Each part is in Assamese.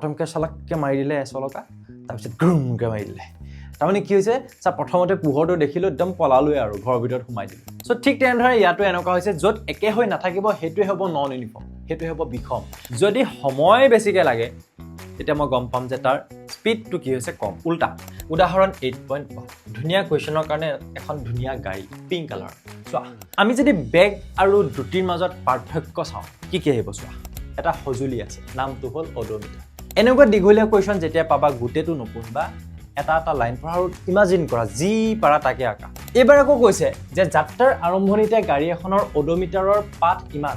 প্ৰথমকৈ চালাককৈ মাৰি দিলে এচলকা, তাৰপিছত গ্ৰুমকৈ মাৰি দিলে। তাৰমানে কি হৈছে চা, প্ৰথমতে পোহৰটো দেখিলোঁ, একদম পলালোৱে আৰু ঘৰৰ ভিতৰত সোমাই দিলোঁ। চ' ঠিক তেনেদৰে ইয়াতো এনেকুৱা হৈছে, য'ত একে হৈ নাথাকিব সেইটোৱে হ'ব নন ইউনিফৰ্ম, সেইটোৱে হ'ব বিষম। যদি সময় বেছিকৈ লাগে, তেতিয়া মই গম পাম যে তাৰ স্পীডটো কি হৈছে, কম। উল্টা উদাহৰণ 8.1। ধুনীয়া কুৱেশ্যনৰ কাৰণে এখন ধুনীয়া গাড়ী, পিংক কালাৰ। চোৱা, আমি যদি বেগ আৰু দ্ৰুতিৰ মাজত পাৰ্থক্য চাওঁ, কি কি আহিব চোৱা। এটা সঁজুলি আছে, নামটো হ'ল অডোমিটাৰ। এনেকুৱা দীঘলীয়া কুৱেশ্যন যেতিয়া পাবা, গোটেইটো নপঢ়িবা, এটা এটা লাইন পঢ়া আৰু ইমাজিন কৰা, যি পাৰা তাকে আঁকা। এইবাৰ আকৌ কৈছে যে যাত্ৰাৰ আৰম্ভণিতে গাড়ী এখনৰ অডোমিটাৰৰ পাঠ ইমান,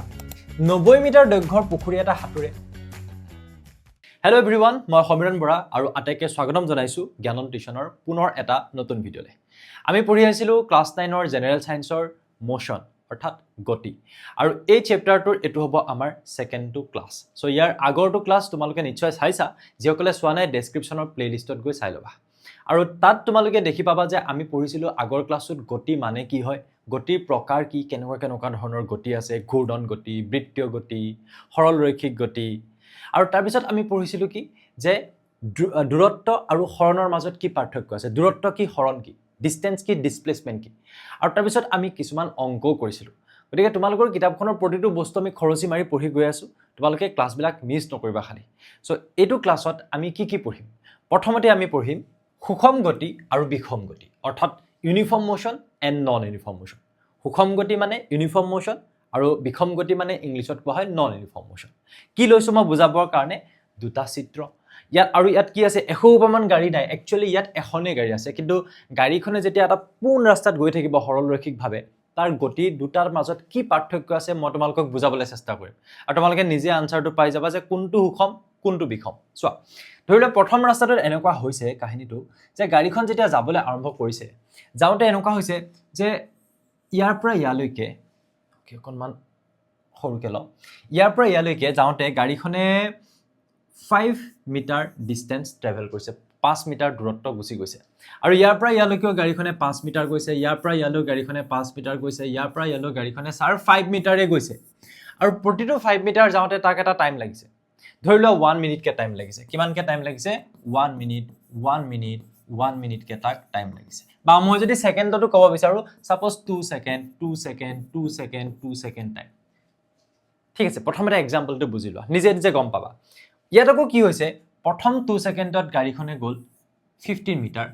90 মিটাৰ দৈৰ্ঘ্যৰ পুখুৰী এটা সাঁতোৰে। হেল্ল' এভৰিৱান, মই সমীৰণ বৰা আৰু আটাইকে স্বাগতম জনাইছোঁ জ্ঞানম টিউশ্যনৰ পুনৰ এটা নতুন ভিডিঅ'লৈ। আমি পঢ়ি আছিলোঁ ক্লাছ 9ৰ জেনেৰেল ছায়েন্সৰ মোশ্যন অৰ্থাৎ গতি আৰু এই চেপ্টাৰটোৰ এইটো হ'ব আমাৰ ছেকেণ্ডটো ক্লাছ। চ' ইয়াৰ আগৰটো ক্লাছ তোমালোকে নিশ্চয় চাইছা। যিসকলে চোৱা নাই, ডেছক্ৰিপশ্যনৰ প্লে'লিষ্টত গৈ চাই ল'বা আৰু তাত তোমালোকে দেখি পাবা যে আমি পঢ়িছিলোঁ আগৰ ক্লাছটোত গতি মানে কি হয়, গতিৰ প্ৰকাৰ কি, কেনেকুৱা কেনেকুৱা ধৰণৰ গতি আছে, ঘূৰ্ণন গতি, বৃত্তীয় গতি, সৰল ৰৈখিক গতি। আৰু তাৰপিছত আমি পঢ়িছিলোঁ কি যে দূৰত্ব আৰু সৰণৰ মাজত কি পাৰ্থক্য আছে, দূৰত্ব কি, সৰণ কি, ডিষ্টেঞ্চ কি, ডিছপ্লেচমেণ্ট কি। আৰু তাৰপিছত আমি কিছুমান অংকও কৰিছিলোঁ। গতিকে তোমালোকৰ কিতাপখনৰ প্ৰতিটো বস্তু আমি খৰচি মাৰি পঢ়ি গৈ আছোঁ। তোমালোকে ক্লাছবিলাক মিছ নকৰিবা খালি। চ' এইটো ক্লাছত আমি কি কি পঢ়িম? প্ৰথমতে আমি পঢ়িম সুষম গতি আৰু বিষম গতি, অৰ্থাৎ uniform motion and non uniform motion। সুষম গতি মানে ইউনিফৰ্ম মোশ্যন আৰু বিষম গতি মানে ইংলিছত কোৱা হয় নন ইউনিফৰ্ম মোশ্যন। কি লৈছোঁ মই বুজাবৰ কাৰণে দুটা চিত্ৰ ইয়াত। আৰু ইয়াত কি আছে? এসোপামান গাড়ী নাই, একচুৱেলি ইয়াত এখনেই গাড়ী আছে। কিন্তু গাড়ীখনে যেতিয়া এটা পোন ৰাস্তাত গৈ থাকিব সৰলৰৈখিকভাৱে, তাৰ গতি দুটাৰ মাজত কি পাৰ্থক্য আছে, মই তোমালোকক বুজাবলৈ চেষ্টা কৰিম আৰু তোমালোকে নিজে আনচাৰটো পাই যাবা যে কোনটো সুষম, কোনটো বিষম। চোৱা, ধৰি লোৱা প্ৰথম ৰাস্তাটোত এনেকুৱা হৈছে কাহিনীটো যে গাড়ীখন যেতিয়া যাবলৈ আৰম্ভ কৰিছে, যাওঁতে এনেকুৱা হৈছে যে ইয়াৰ পৰা ইয়ালৈকে, অ'কে, অকণমান সৰুকৈ লওঁ, ইয়াৰ পৰা ইয়ালৈকে যাওঁতে গাড়ীখনে 5 মিটাৰ ডিষ্টেঞ্চ ট্ৰেভেল কৰিছে, 5 মিটাৰ দূৰত্ব গুচি গৈছে। আৰু ইয়াৰ পৰা ইয়ালৈকেও গাড়ীখনে 5 মিটাৰ গৈছে, ইয়াৰ পৰা ইয়ালৈ গাড়ীখনে 5 মিটাৰ গৈছে, ইয়াৰ পৰা ইয়ালৈ গাড়ীখনে ছাৰ 5 মিটাৰে গৈছে। আৰু প্ৰতিটো 5 মিটাৰ যাওঁতে তাক এটা টাইম লাগিছে, ধৰি লোৱা 1 মিনিটকৈ টাইম লাগিছে। কিমানকৈ টাইম লাগিছে? 1 মিনিট, 1 মিনিট, 1 মিনিটকৈ তাক টাইম লাগিছে। বা মই যদি ছেকেণ্ডতো ক'ব বিচাৰোঁ, suppose 2 second, 2 second, 2 second, 2 second time। ঠিক আছে, প্ৰথমতে এক্সাম্পলটো বুজি লোৱা, নিজে নিজে গম পাবা। ইয়াত আকৌ কি হৈছে? প্ৰথম 2 ছেকেণ্ডত গাড়ীখনে গ'ল 15 মিটাৰ,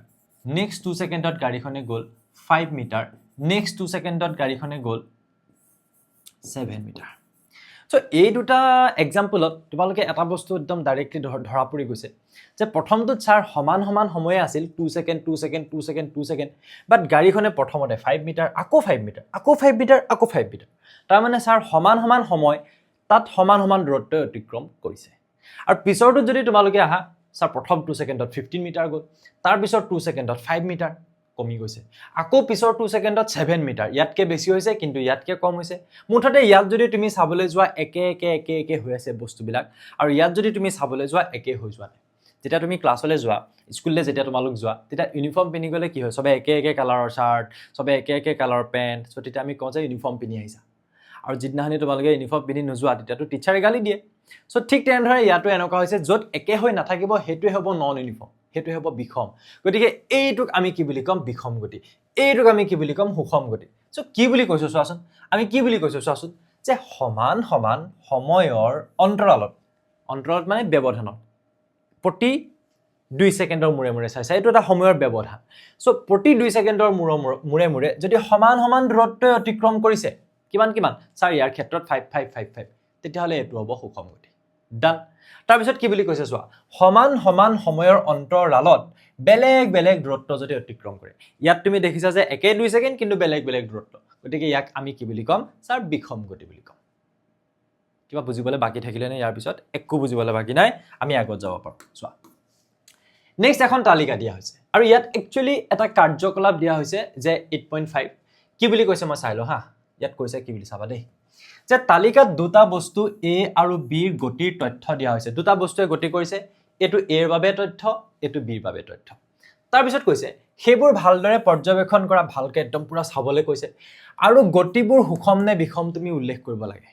নেক্সট 2 ছেকেণ্ডত গাড়ীখনে গ'ল 5 মিটাৰ, নেক্সট 2 ছেকেণ্ডত গাড়ীখনে গ'ল 7 মিটাৰ। চ' এই দুটা এক্সাম্পলত তোমালোকে এটা বস্তু একদম ডাইৰেক্টলি ধৰা পৰি গৈছে যে প্ৰথমটোত ছাৰ সমান সমান সময়ে আছিল, 2 second, 2 second, 2 second, 2 second, but গাড়ীখনে প্ৰথমতে 5 মিটাৰ, আকৌ 5 মিটাৰ, আকৌ 5 মিটাৰ, আকৌ 5 মিটাৰ। তাৰমানে ছাৰ সমান সমান সময়, তাত সমান সমান দূৰত্বই অতিক্ৰম কৰিছে। আৰু পিছৰটোত যদি তোমালোকে আহা, ছাৰ প্ৰথম 2 ছেকেণ্ডত 15 মিটাৰ গ'ল, তাৰপিছত 2 ছেকেণ্ডত 5 মিটাৰ কমি গৈছে, আকৌ পিছৰ 2 ছেকেণ্ডত 7 মিটাৰ, ইয়াতকৈ বেছি হৈছে কিন্তু ইয়াতকৈ কম হৈছে। মুঠতে ইয়াত যদি তুমি চাবলৈ যোৱা, একে একে একে একে হৈ আছে বস্তুবিলাক আৰু ইয়াত যদি তুমি চাবলৈ যোৱা, একে হৈ যোৱা নাই। যেতিয়া তুমি ক্লাছলৈ যোৱা, স্কুললৈ যেতিয়া তোমালোক যোৱা, তেতিয়া ইউনিফৰ্ম পিন্ধি গ'লে কি হয়? চবে একে একে কালাৰৰ চাৰ্ট, চবে একে একে কালাৰৰ পেণ্ট। চ' তেতিয়া আমি কওঁ যে ইউনিফৰ্ম পিন্ধি আহিছা। আৰু যিদিনাখনি তোমালোকে ইউনিফৰ্ম পিন্ধি নোযোৱা, তেতিয়াতো টিচাৰে গালি দিয়ে। চ' ঠিক তেনেদৰে ইয়াতো এনেকুৱা হৈছে, য'ত একে হৈ নাথাকিব সেইটোৱে হ'ব নন ইউনিফৰ্ম, সেইটোৱে হ'ব বিষম। গতিকে এইটোক আমি কি বুলি ক'ম? বিষম গতি। এইটোক আমি কি বুলি ক'ম? সুষম গতি। চ' কি বুলি কৈছোঁ চোৱাচোন, আমি কি বুলি কৈছোঁ চোৱাচোন যে সমান সমান সময়ৰ অন্তৰালত, অন্তৰালত মানে ব্যৱধানত, প্ৰতি 2 ছেকেণ্ডৰ মূৰে মূৰে চাইছা, এইটো এটা সময়ৰ ব্যৱধান। চ' প্ৰতি 2 ছেকেণ্ডৰ মূৰৰ মূৰে মূৰে যদি সমান সমান দূৰত্বই অতিক্ৰম কৰিছে, কিমান কিমান ছাৰ? ইয়াৰ ক্ষেত্ৰত 5, 5, 5, 5। তেতিয়াহ'লে এইটো হ'ব সুষম গতি। ডান। তাৰপিছত কি বুলি কৈছে চোৱা, সমান সমান সময়ৰ অন্তৰালত বেলেগ বেলেগ দূৰত্ব যদি অতিক্ৰম কৰে। ইয়াত তুমি দেখিছা যে একে 2 ছেকেণ্ড কিন্তু বেলেগ বেলেগ দূৰত্ব। গতিকে ইয়াক আমি কি বুলি ক'ম ছাৰ? বিষম গতি বুলি ক'ম। কিবা বুজিবলৈ বাকী থাকিলেনে? ইয়াৰ পিছত একো বুজিবলৈ বাকী নাই, আমি আগত যাব পাৰোঁ। চোৱা, নেক্সট এখন তালিকা দিয়া হৈছে আৰু ইয়াত একচুৱেলি এটা কাৰ্যকলাপ দিয়া হৈছে যে 8.5। কি বুলি কৈছে মই চাই লওঁ। হা, ইয়াত কৈছে কি বুলি চাবা দেই, যে তালিকাত দুটা বস্তু এ আৰু বিৰ গতিৰ তথ্য দিয়া হৈছে। দুটা বস্তুৱে গতি কৰিছে, এইটো এৰ বাবে তথ্য, এইটো বিৰ বাবে তথ্য। তাৰপিছত কৈছে সেইবোৰ ভালদৰে পৰ্যবেক্ষণ কৰা, ভালকৈ একদম পূৰা চাবলৈ কৈছে আৰু গতিবোৰ সুষম নে বিষম তুমি উল্লেখ কৰিব লাগে।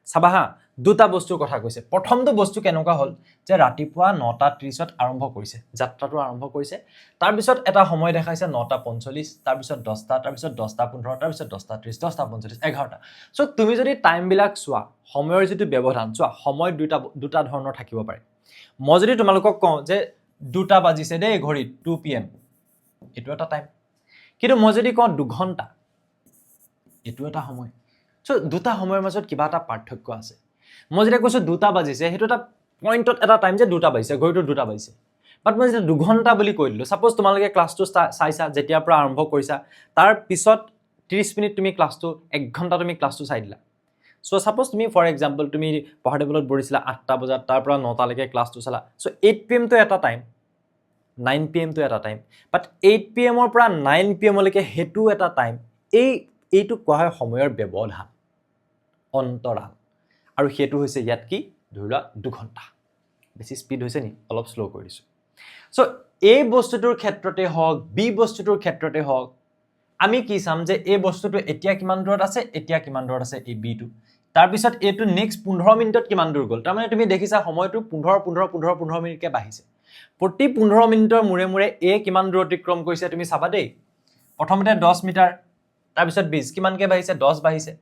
চাবা হা, দুটা বস্তুৰ কথা কৈছে। প্ৰথমটো বস্তু কেনেকুৱা হ'ল যে ৰাতিপুৱা 9টা 30ত আৰম্ভ কৰিছে, যাত্ৰাটো আৰম্ভ কৰিছে। তাৰপিছত এটা সময় দেখাইছে 9টা 45, তাৰপিছত 10টা, তাৰপিছত 10টা 15, তাৰপিছত 10টা 30, 10টা 45, 11টা। চ' তুমি যদি টাইমবিলাক চোৱা, সময়ৰ যিটো ব্যৱধান চোৱা, সময় দুটা দুটা ধৰণৰ থাকিব পাৰে। মই যদি তোমালোকক কওঁ যে 2টা বাজিছে দেই ঘড়ীত, 2 PM, এইটো এটা টাইম। কিন্তু মই যদি কওঁ 2 ঘণ্টা, এইটো এটা সময়। চ' দুটা সময়ৰ মাজত কিবা এটা পাৰ্থক্য আছে। মই যেতিয়া কৈছোঁ 2টা বাজিছে, সেইটো এটা পইণ্টত এটা টাইম যে 2টা বাজিছে, ঘড়ীটো 2টা বাজিছে। বাট মই যেতিয়া 2 ঘণ্টা বুলি কৈ দিলোঁ, ছাপ'জ তোমালোকে ক্লাছটো চাইছা, যেতিয়াৰ পৰা আৰম্ভ কৰিছা তাৰ পিছত 30 মিনিট তুমি ক্লাছটো, এক ঘণ্টা তুমি ক্লাছটো চাই দিলা। চ' ছাপ'জ তুমি ফৰ এক্সাম্পল তুমি পঢ়া টেবুলত বহিছিলা 8টা বজাত, তাৰ পৰা 9টালৈকে ক্লাছটো চালা। চ' 8 পি এমটো এটা টাইম, 9 পি এমটো এটা টাইম, বাট 8 পি এমৰ পৰা 9 পি এমলৈকে সেইটো এটা টাইম। এইটোক কোৱা হয় সময়ৰ ব্যৱধান, অন্তৰাল। আৰু সেইটো হৈছে ইয়াত কি, ধৰি লোৱা 2 ঘণ্টা। বেছি স্পীড হৈছে নি? অলপ শ্ল' কৰি দিছোঁ। চ' এই বস্তুটোৰ ক্ষেত্ৰতে হওক, বি বস্তুটোৰ ক্ষেত্ৰতে হওক, আমি কি চাম যে এই বস্তুটো এতিয়া কিমান দূৰত আছে, এতিয়া কিমান দূৰত আছে এই বিটো, তাৰপিছত এইটো নেক্সট 15 মিনিটত কিমান দূৰ গ'ল। তাৰমানে তুমি দেখিছা সময়টো 15, 15, 15, 15 মিনিটকৈ বাঢ়িছে। প্ৰতি 15 মিনিটৰ মূৰে মূৰে এ কিমান দূৰ অতিক্ৰম কৰিছে তুমি চাবা দেই। প্ৰথমতে 10 মিটাৰ, তাৰপিছত 20, কিমানকৈ বাঢ়িছে? 10 বাঢ়িছে।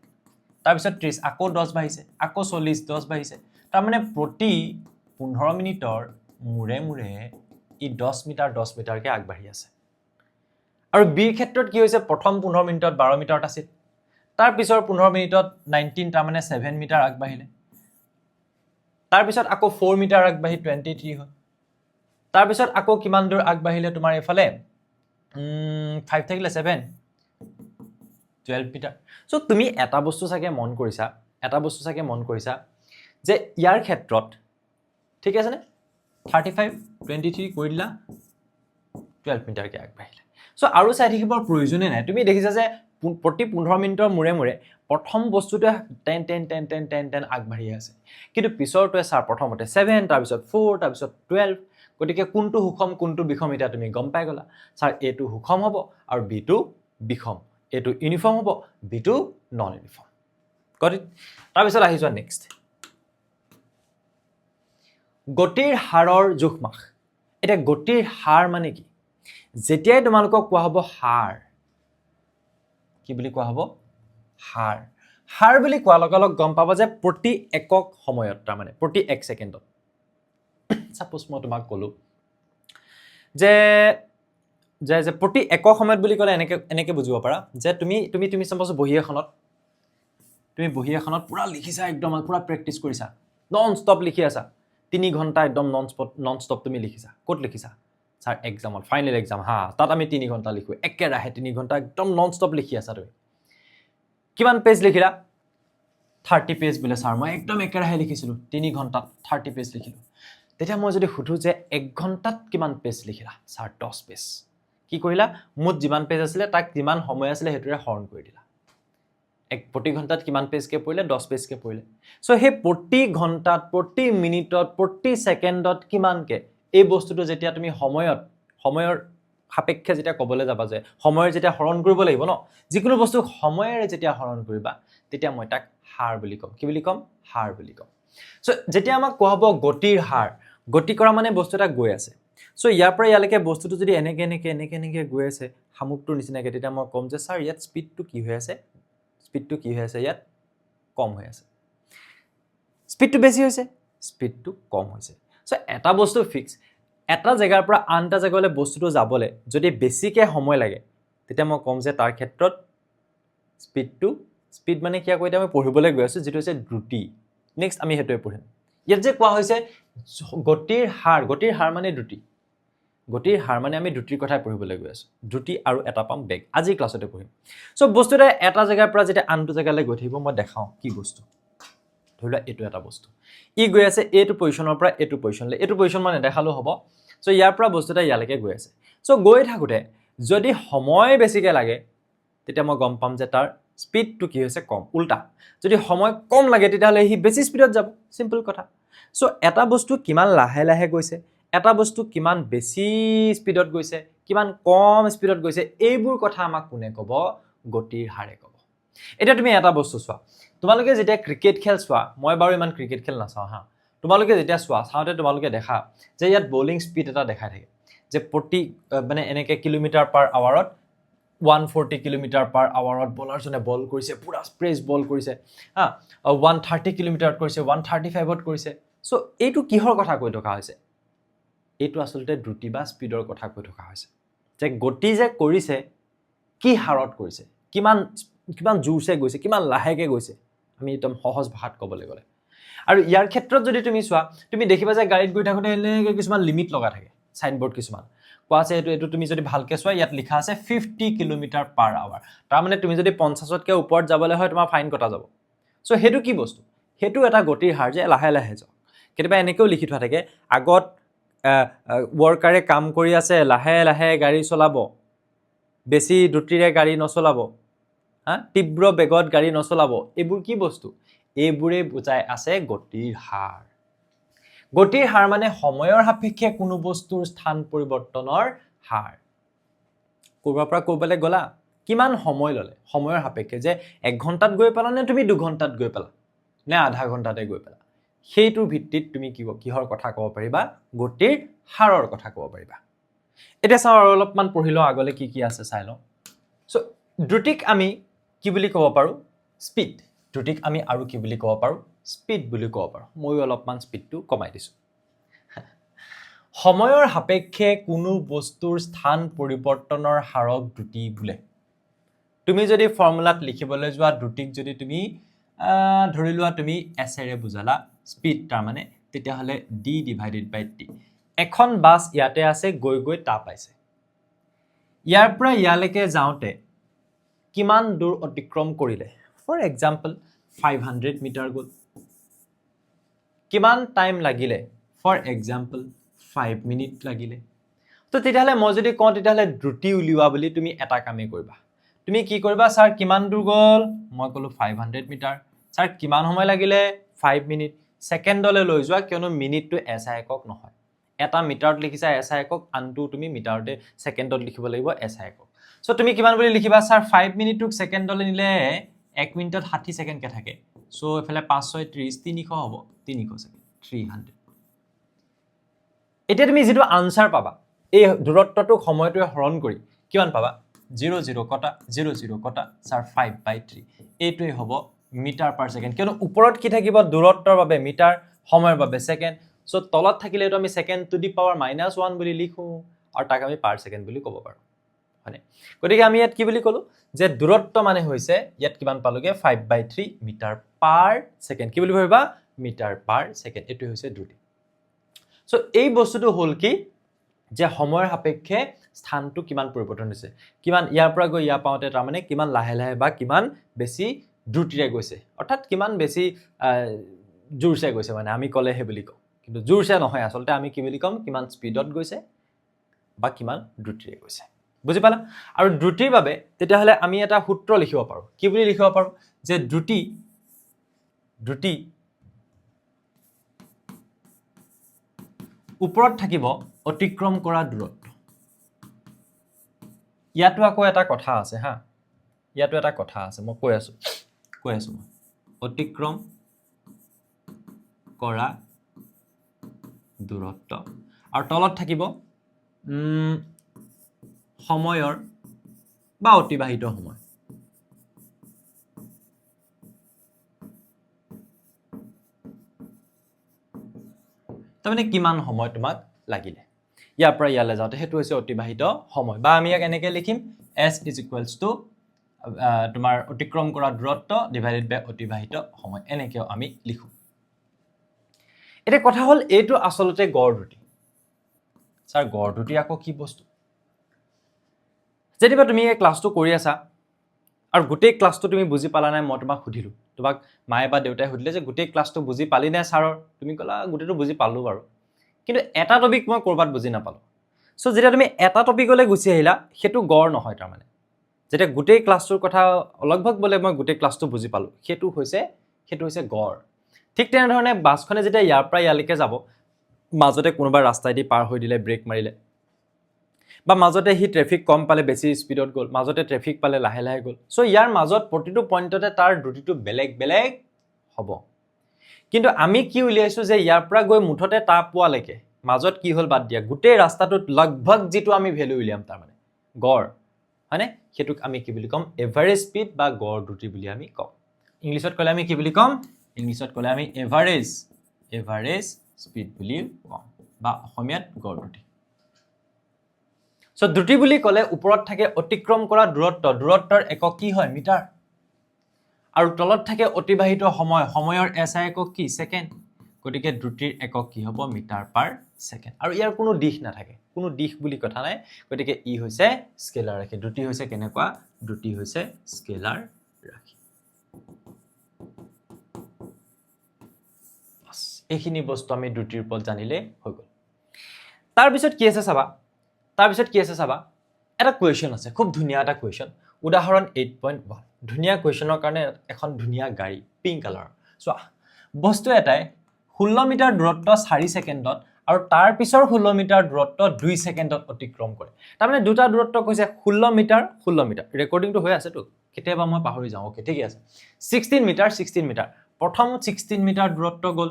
তাৰপিছত 30, আকৌ 10 বাঢ়িছে, আকৌ 40, 10 বাঢ়িছে। তাৰমানে প্ৰতি 15 মিনিটৰ মূৰে মূৰে ই 10 মিটাৰ 10 মিটাৰকৈ আগবাঢ়ি আছে। আৰু বিৰ ক্ষেত্ৰত কি হৈছে? প্ৰথম 15 মিনিটত 12 মিটাৰত আছিল, তাৰ পিছৰ 15 মিনিটত 19, তাৰমানে 7 মিটাৰ আগবাঢ়িলে। তাৰপিছত আকৌ 4 মিটাৰ আগবাঢ়ি 23 হ'ল। তাৰপিছত আকৌ কিমান দূৰ আগবাঢ়িলে? তোমাৰ এইফালে 5 থাকিলে, 7, 12 মিটাৰ। চ' তুমি এটা বস্তু চাগে মন কৰিছা, এটা বস্তু চাগে মন কৰিছা যে ইয়াৰ ক্ষেত্ৰত ঠিক আছেনে? 35, 23 কৰি দিলা, 12 মিটাৰকৈ আগবাঢ়িলে। চ' আৰু চাই থাকিবৰ প্ৰয়োজনেই নাই। তুমি দেখিছা যে প্ৰতি 15 মিনিটৰ মূৰে মূৰে প্ৰথম বস্তুটোৱে 10, 10, 10, 10, 10, 10 আগবাঢ়ি আছে, কিন্তু পিছৰটোৱে ছাৰ প্ৰথমতে 7, তাৰপিছত 4, তাৰপিছত 12। গতিকে কোনটো সুষম, কোনটো বিষম, এতিয়া তুমি গম পাই গ'লা। ছাৰ, এইটো সুষম হ'ব আৰু বিটো বিষম, এইটো ইউনিফৰ্ম হ'ব, বিটো নন ইউনিফৰ্ম। গতিকে তাৰপিছত আহি যোৱা নেক্সট, গতিৰ হাৰৰ জোখ মাখ। এতিয়া গতিৰ হাৰ মানে কি? যেতিয়াই তোমালোকক কোৱা হ'ব হাৰ, কি বুলি কোৱা হ'ব? হাৰ। হাৰ বুলি কোৱাৰ লগে লগে গম পাব যে প্ৰতি একক সময়ত, তাৰমানে প্ৰতি এক ছেকেণ্ডত। ছাপ'জ মই তোমাক ক'লোঁ যে যে যে প্ৰতি একক সময়ত বুলি ক'লে এনেকৈ এনেকৈ বুজিব পাৰা যে তুমি তুমি তুমি চাপ'জ বহী এখনত, তুমি বহী এখনত পূৰা লিখিছা, একদম পূৰা প্ৰেক্টিচ কৰিছা, নন ষ্টপ লিখি আছা 3 ঘণ্টা, একদম নন ষ্টপ তুমি লিখিছা। ক'ত লিখিছা? ছাৰ, এক্সামত, ফাইনেল এক্সাম। হা, তাত আমি 3 ঘণ্টা লিখোঁ একেৰাহে, 3 ঘণ্টা একদম নন ষ্টপ লিখি আছা তুমি। কিমান পেজ লিখিলা? 30 পেজ বোলে। ছাৰ, মই একদম একেৰাহে লিখিছিলোঁ, 3 ঘণ্টাত 30 পেজ লিখিলোঁ। তেতিয়া মই যদি সোধোঁ যে এক ঘণ্টাত কিমান পেজ লিখিলা? Sir, 10 page. কি কৰিলা? মুঠ যিমান পেজ আছিলে তাক যিমান সময় আছিলে সেইটোৰে হৰণ কৰি দিলা। প্ৰতি ঘণ্টাত কিমান পেজকৈ পৰিলে? 10 পেজকৈ পৰিলে। চ' সেই প্ৰতি ঘণ্টাত, প্ৰতি মিনিটত, প্ৰতি ছেকেণ্ডত কিমানকৈ, এই বস্তুটো যেতিয়া তুমি সময়ৰ সাপেক্ষে যেতিয়া ক'বলৈ যাবা যে সময়ৰ যেতিয়া হৰণ কৰিব লাগিব ন, যিকোনো বস্তু সময়েৰে যেতিয়া হৰণ কৰিবা, তেতিয়া মই তাক হাৰ বুলি ক'ম। কি বুলি ক'ম? হাৰ বুলি ক'ম। চ' যেতিয়া আমাক কোৱা হ'ব গতিৰ হাৰ, গতি কৰা মানে বস্তু এটা গৈ আছে। চ' ইয়াৰ পৰা ইয়ালৈকে বস্তুটো যদি এনেকৈ এনেকৈ এনেকৈ এনেকৈ গৈ আছে শামুকটোৰ নিচিনাকৈ, তেতিয়া মই ক'ম যে ছাৰ, ইয়াত স্পীডটো কি হৈ আছে? স্পীডটো কি হৈ আছে? ইয়াত কম হৈ আছে। স্পীডটো বেছি হৈছে, স্পীডটো কম হৈছে। চ' এটা বস্তু ফিক্স, এটা জেগাৰ পৰা আন এটা জেগালৈ বস্তুটো যাবলৈ যদি বেছিকৈ সময় লাগে, তেতিয়া মই ক'ম যে তাৰ ক্ষেত্ৰত স্পীডটো, স্পীড মানে কি? আকৌ এতিয়া আমি পঢ়িবলৈ গৈ আছোঁ যিটো হৈছে দ্ৰুতি। নেক্সট আমি সেইটোৱে পঢ়িম। ইয়াত যে কোৱা হৈছে গতিৰ হাৰ, গতিৰ হাৰ মানে দ্ৰুতি। গতিৰ হাৰ মানে আমি দ্ৰুতিৰ কথাই পঢ়িবলৈ গৈ আছোঁ। দ্ৰুতি আৰু এটা পাম বেগ, আজিৰ ক্লাছতে পঢ়িম। চ' বস্তু এটা এটা জেগাৰ পৰা যেতিয়া আনটো জেগালৈ গৈ থাকিব, মই দেখাওঁ কি বস্তু। ধৰি লোৱা এইটো এটা বস্তু, ই গৈ আছে এইটো পজিশ্যনৰ পৰা এইটো পজিশ্যনলৈ। এইটো পজিশ্যন মই নেদেখালেও হ'ব। চ' ইয়াৰ পৰা বস্তু এটা ইয়ালৈকে গৈ আছে। চ' গৈ থাকোঁতে যদি সময় বেছিকৈ লাগে, তেতিয়া মই গম পাম যে তাৰ স্পীডটো কি হৈছে? কম। উল্টা যদি সময় কম লাগে, তেতিয়াহ'লে সি বেছি স্পীডত যাব। চিম্পল কথা। চ' এটা বস্তু কিমান লাহে লাহে গৈছে, এটা বস্তু কিমান বেছি স্পীডত গৈছে, কিমান কম স্পীডত গৈছে, এইবোৰ কথা আমাক কোনে ক'ব? গতিৰ হাৰে ক'ব। এতিয়া তুমি এটা বস্তু চোৱা। তোমালোকে যেতিয়া ক্ৰিকেট খেল চোৱা, মই বাৰু ইমান ক্ৰিকেট খেল নাচাওঁ হা, তোমালোকে যেতিয়া চোৱা, চাওঁতে তোমালোকে দেখা যে ইয়াত বলিং স্পীড এটা দেখাই থাকে যে প্ৰতি মানে এনেকৈ কিলোমিটাৰ পাৰ আৱাৰত, 140 কিলোমিটাৰ পাৰ আৱাৰত বলাৰজনে বল কৰিছে, পূৰা প্ৰেছ বল কৰিছে হা, 130 কিলোমিটাৰত কৰিছে, 135ত কৰিছে। চ' এইটো কিহৰ কথা কৈ থকা হৈছে? এইটো আচলতে দ্ৰুতি বা স্পীডৰ কথা কৈ থকা হৈছে, যে গতি যে কৰিছে, কি হাৰত কৰিছে, কিমান কিমান জোৰছে গৈছে, কিমান লাহেকৈ গৈছে, আমি একদম সহজ ভাষাত ক'বলৈ গ'লে। আৰু ইয়াৰ ক্ষেত্ৰত যদি তুমি চোৱা, তুমি দেখিবা যে গাড়ীত গৈ থাকোঁতে এনেকৈ কিছুমান লিমিট লগা থাকে, চাইনবৰ্ড কিছুমান কোৱা আছে। এইটো তুমি যদি ভালকৈ চোৱা, ইয়াত লিখা আছে 50 কিলোমিটাৰ পাৰ আৱাৰ। তাৰমানে তুমি যদি 50তকৈ ওপৰত যাবলৈ হয়, তোমাৰ ফাইন কটা যাব। চ' সেইটো কি বস্তু? সেইটো এটা গতিৰ হাৰ যে লাহে লাহে যাওক। কেতিয়াবা এনেকৈও লিখি থোৱা থাকে, আগত ৱৰ্কাৰে কাম কৰি আছে, লাহে লাহে গাড়ী চলাব, বেছি দ্ৰুতিৰে গাড়ী নচলাব, হা, তীব্ৰ বেগত গাড়ী নচলাব। এইবোৰ কি বস্তু? এইবোৰেই বুজাই আছে গতিৰ হাৰ। গতিৰ হাৰ মানে সময়ৰ সাপেক্ষে কোনো বস্তুৰ স্থান পৰিৱৰ্তনৰ হাৰ। ক'ৰবাৰ পৰা ক'ৰবালৈ গ'লা, কিমান সময় ল'লে সময়ৰ সাপেক্ষে, যে এক ঘণ্টাত গৈ পালা নে তুমি 2 ঘণ্টাত গৈ পালা নে আধা ঘণ্টাতে গৈ পালা, সেইটোৰ ভিত্তিত তুমি কি কিহৰ কথা ক'ব পাৰিবা? গতিৰ হাৰৰ কথা ক'ব পাৰিবা। এতিয়া চাওঁ, আৰু অলপমান পঢ়ি লওঁ, আগলৈ কি কি আছে চাই লওঁ। চ' দ্ৰুতিক আমি কি বুলি ক'ব পাৰোঁ? স্পীড। দ্ৰুতিক আমি আৰু কি বুলি ক'ব পাৰোঁ? স্পীড বুলি ক'ব পাৰোঁ। ময়ো অলপমান স্পীডটো কমাই দিছোঁ। সময়ৰ সাপেক্ষে কোনো বস্তুৰ স্থান পৰিৱৰ্তনৰ হাৰক দ্ৰুতি বোলে। তুমি যদি ফৰ্মুলাত লিখিবলৈ যোৱা, দ্ৰুতিক যদি তুমি ধৰি লোৱা তুমি এছেৰে বুজালা, স্পীড তাৰমানে, তেতিয়াহ'লে ডি ডিভাইডেড বাই টি। এখন বাছ ইয়াতে আছে, গৈ গৈ তা পাইছে। ইয়াৰ পৰা ইয়ালৈকে যাওঁতে কিমান দূৰ অতিক্ৰম কৰিলে? ফৰ এক্সাম্পল, 500 মিটাৰ গ'ল। কিমান টাইম লাগিলে? ফৰ এক্সাম্পল, 5 মিনিট লাগিলে। তো তেতিয়াহ'লে মই যদি কওঁ, তেতিয়াহ'লে দ্ৰুতি উলিওৱা বুলি, তুমি এটা কামেই কৰিবা। তুমি কি কৰিবা? ছাৰ, কিমান দূৰ গ'ল? মই ক'লোঁ 500 মিটাৰ। ছাৰ, কিমান সময় লাগিলে? 5 মিনিট। ছেকেণ্ডলৈ লৈ যোৱা, কিয়নো মিনিটটো এছ I একক নহয়। এটা মিটাৰত লিখিছা এছ I একক, আনটো তুমি মিটাৰতে ছেকেণ্ডত লিখিব লাগিব এছ I একক। চ' তুমি কিমান বুলি লিখিবা? ছাৰ, 5 মিনিটটোক ছেকেণ্ডলৈ নিলে 1 মিনিটত 60 ছেকেণ্ডকৈ থাকে। চ' এইফালে 5 6 30, 300 হ'ব, 300 ছেকেণ্ড, 300। এতিয়া তুমি যিটো আনচাৰ পাবা, এই দূৰত্বটোক সময়টোৱে হৰণ কৰি কিমান পাবা? জিৰ' জিৰ' কটা, জিৰ' জিৰ' কটা, ছাৰ, 5/3। এইটোৱেই হ'ব মিটাৰ পাৰ ছেকেণ্ড। কিয়নো ওপৰত কি থাকিব? দূৰত্বৰ বাবে মিটাৰ, সময়ৰ বাবে ছেকেণ্ড। চ' তলত থাকিলে এইটো আমি second to the power minus one বুলি লিখোঁ আৰু তাক আমি পাৰ ছেকেণ্ড বুলি ক'ব পাৰোঁ, হয়নে? গতিকে আমি ইয়াত কি বুলি ক'লোঁ যে দূৰত্ব মানে হৈছে ইয়াত কিমান পালোগৈ? 5/3 meter per second। কি বুলি ভাবিবা? Metre per second. এইটোৱে হৈছে দ্ৰুতি। চ' এই বস্তুটো হ'ল কি যে সময়ৰ সাপেক্ষে স্থানটো কিমান পৰিৱৰ্তন হৈছে, কিমান ইয়াৰ পৰা গৈ ইয়াৰ পাওঁতে, তাৰমানে কিমান লাহে লাহে বা কিমান বেছি দ্ৰুতিৰে গৈছে, অৰ্থাৎ কিমান বেছি জোৰছে গৈছে, মানে আমি ক'লে সেই বুলি কওঁ, কিন্তু জোৰছে নহয়, আচলতে আমি কি বুলি ক'ম? কিমান স্পীডত গৈছে বা কিমান দ্ৰুতিৰে গৈছে। বুজি পালা? আৰু দ্ৰুতিৰ বাবে তেতিয়াহ'লে আমি এটা সূত্ৰ লিখিব পাৰোঁ। কি বুলি লিখিব পাৰোঁ? যে দ্ৰুতি দ্ৰুতি ওপৰত থাকিব অতিক্ৰম কৰা দূৰত্ব। ইয়াতো আকৌ এটা কথা আছে হা, ইয়াতো এটা কথা আছে, মই কৈ আছোঁ, কৈ আছোঁ মই। অতিক্ৰম কৰা দূৰত্ব আৰু তলত থাকিব সময়ৰ বা অতিবাহিত সময়। তাৰমানে কিমান সময় তোমাক লাগিলে ইয়াৰ পৰা ইয়ালৈ যাওঁতে, সেইটো হৈছে অতিবাহিত সময়। বা আমি ইয়াক এনেকৈ লিখিম, এছ is equals to তোমাৰ অতিক্ৰম কৰা দূৰত্ব ডিভাইডেড বাই অতিবাহিত সময়। এনেকৈও আমি লিখোঁ। এতিয়া কথা হ'ল, এইটো আচলতে গড় দ্ৰুতি। ছাৰ, গড় দ্ৰুতি আকৌ কি বস্তু? যেনিবা তুমি এই ক্লাছটো কৰি আছা আৰু গোটেই ক্লাছটো তুমি বুজি পালা নাই। মই তোমাক সুধিলোঁ, তোমাক মায়ে বা দেউতাই সুধিলে যে গোটেই ক্লাছটো বুজি পালি নাই ছাৰৰ? তুমি ক'লা, গোটেইটো বুজি পালোঁ বাৰু, কিন্তু এটা টপিক মই ক'ৰবাত বুজি নাপালোঁ। চ' যেতিয়া তুমি এটা টপিকলৈ গুচি আহিলা, সেইটো গড় নহয়। তাৰমানে যেতিয়া গোটেই ক্লাছটোৰ কথা অলগভগ বোলে মই গোটেই ক্লাছটো বুজি পালোঁ, সেইটো হৈছে গড়। ঠিক তেনেধৰণে বাছখনে যেতিয়া ইয়াৰ পৰা ইয়ালৈকে যাব, মাজতে কোনোবা ৰাস্তাইদি পাৰ হৈ দিলে, ব্ৰেক মাৰিলে বা মাজতে সি ট্ৰেফিক কম পালে বেছি স্পীডত গ'ল, মাজতে ট্ৰেফিক পালে লাহে লাহে গ'ল। চ' ইয়াৰ মাজত প্ৰতিটো পইণ্টতে তাৰ দ্ৰুতিটো বেলেগ বেলেগ হ'ব। কিন্তু আমি কি উলিয়াইছোঁ যে ইয়াৰ পৰা গৈ মুঠতে তাৰ পোৱালৈকে মাজত কি হ'ল বাদ দিয়া, গোটেই ৰাস্তাটোত লগভগ যিটো আমি ভেলু উলিয়াম, তাৰমানে গড়, হয়নে, সেইটোক আমি কি বুলি ক'ম? এভাৰেজ স্পীড বা গড় দ্ৰুতি বুলি আমি ক'ম। ইংলিছত ক'লে আমি কি বুলি ক'ম? ইংলিছত ক'লে আমি এভাৰেজ স্পীড বুলি ক'ম বা অসমীয়াত গড় দ্ৰুতি। চ' দ্ৰুতি বুলি ক'লে ওপৰত থাকে অতিক্ৰম কৰা দূৰত্ব। দূৰত্বৰ একক কি হয়? মিটাৰ। আৰু তলত থাকে অতিবাহিত সময়। সময়ৰ এছ I একক কি? ছেকেণ্ড। গতিকে দ্ৰুতিৰ একক কি হ'ব? Metre per second. আৰু ইয়াৰ কোনো দিশ নাথাকে, কোনো দিশ বুলি কথা নাই। গতিকে ই হৈছে স্কেলাৰ ৰাশি। দ্ৰুতি হৈছে কেনেকুৱা? দ্ৰুতি হৈছে স্কেলাৰ ৰাশি। বাছ, এইখিনি বস্তু আমি দ্ৰুতিৰ ওপৰত জানিলেই হৈ গ'ল। তাৰপিছত কি আছে চাবা, তাৰপিছত কি আছে চাবা। এটা কুৱেশ্যন আছে, খুব ধুনীয়া এটা কুৱেশ্যন, উদাহৰণ 8.1। ধুনীয়া কুৱেশ্যনৰ কাৰণে এখন ধুনীয়া গাড়ী, পিংক কালাৰৰ। চোৱা, বস্তু এটাই 16 মিটাৰ দূৰত্ব 4 ছেকেণ্ডত আৰু তাৰ পিছৰ 16 মিটাৰ দূৰত্ব 2 ছেকেণ্ডত অতিক্ৰম কৰে। তাৰমানে দুটা দূৰত্ব কৈছে, 16 মিটাৰ, 16 মিটাৰ। ৰেকৰ্ডিংটো হৈ আছেতো, কেতিয়াবা মই পাহৰি যাওঁ। অ'কে, ঠিকে আছে। 16 মিটাৰ, 16 মিটাৰ। প্ৰথম 16 মিটাৰ দূৰত্ব গ'ল,